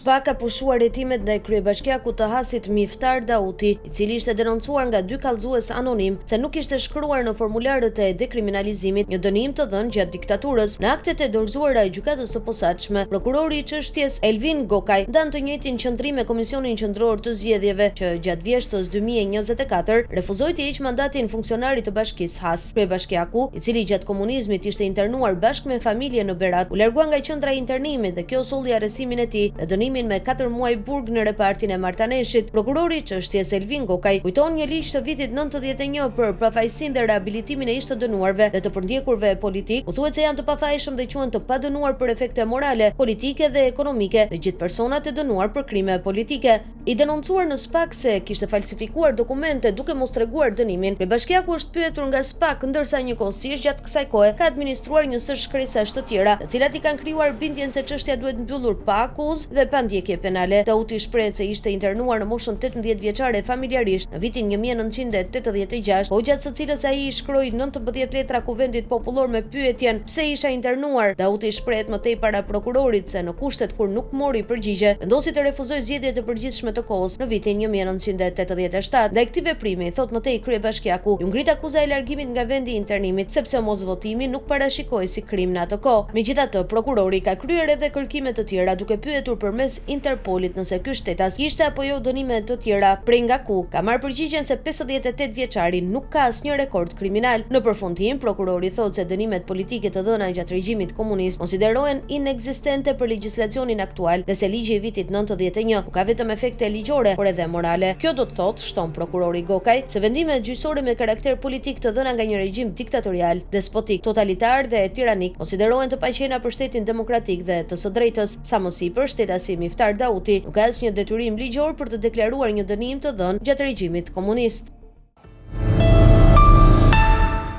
Spak ka pushuar hetimet ndaj kryebashkiakut të Hasit Miftar Dauti, i cili ishte denoncuar nga dy kallëzues anonimë se nuk kishte shkruar në formularët e dekriminalizimit një dënim të dhënë gjatë diktaturës. Në aktet e dorëzuara Gjykatës së Posaçme, prokurori i çështjes Elvin Gokaj ndan të njëjtin qëndrim me Komisionin Qendror të Zgjedhjeve që gjatë vjeshtës 2024 refuzoi t'i heqë mandatin funksionarit të bashkisë Has. Kryebashkiaku, i cili gjatë komunizmit ishte internuar bashkë me familjen në Berat, u largua nga qendra e internimit dhe kjo solli arrestimin e tij dhe dënimin me katër muaj burg në repartin e Martaneshit. Prokurori i çështjes, Elvin Gokaj, kujton një ligj të vitit 91 për pafajësinë dhe rehabilitimin e ish të dënuarve dhe të përndjekurve politikë, ku thuhet se janë të pafajshëm dhe quhen të padënuar për efekte morale, politike dhe ekonomike të gjithë personat e dënuar për krime politike. I denoncuar në SPAK se kishte falsifikuar dokumente duke mos treguar dënimin, kryebashkiaku është pyetur nga SPAK, ndërsa njëkohësisht gjatë kësaj kohe ka administruar një sërë shkresash të tjera, të cilat i kanë krijuar bindjen se çështja duhet mbyllur pa akuzë dhe pa ndjekje penale. Dauti shprehet se ishte internuar në moshën 18 vjeçare familjarisht në vitin 1986, kohë gjatë së cilës ai i shkroi 19 letra Kuvendit Popullor me pyetjen pse isha internuar. Dauti shprehet më tej para prokurorit se në kushtet kur nuk mori përgjigje, vendosi të refuzojë zgjedhjet e përgjithshme të kohës në vitin 1987. Ndaj këtij veprimi, thotë më tej kryebashkiaku, iu ngrit akuza e largimit nga vendi i internimit, sepse mosvotimi nuk parashikohej si krim në atë kohë. Megjithatë, prokurori ka kryer edhe kërkime të tjera duke pyetur përmes Interpolit nëse ky shtetas kishte apo jo dënime të tjera, prej nga ku ka marrë përgjigjen se 58 vjeçari nuk ka asnjë rekord kriminal. Në përfundim, prokurori thotë se dënimet politike të dhëna gjatë regjimit komunist konsiderohen inekzistente për legjislacionin aktual dhe se ligji i vitit 91 nuk ka vetëm efekte ligjore, por edhe morale. Kjo do të thotë, shton prokurori Gokaj, se vendimet gjyqësore me karakter politik të dhëna nga një regjim diktatorial, despotik, totalitar dhe tiranik konsiderohen të paqena për shtetin demokratik dhe të së drejtës. Sa më sipër, shtetasi Miftar Dauti nuk ka asnjë detyrim ligjor për të deklaruar një dënim të dhënë gjatë regjimit komunist.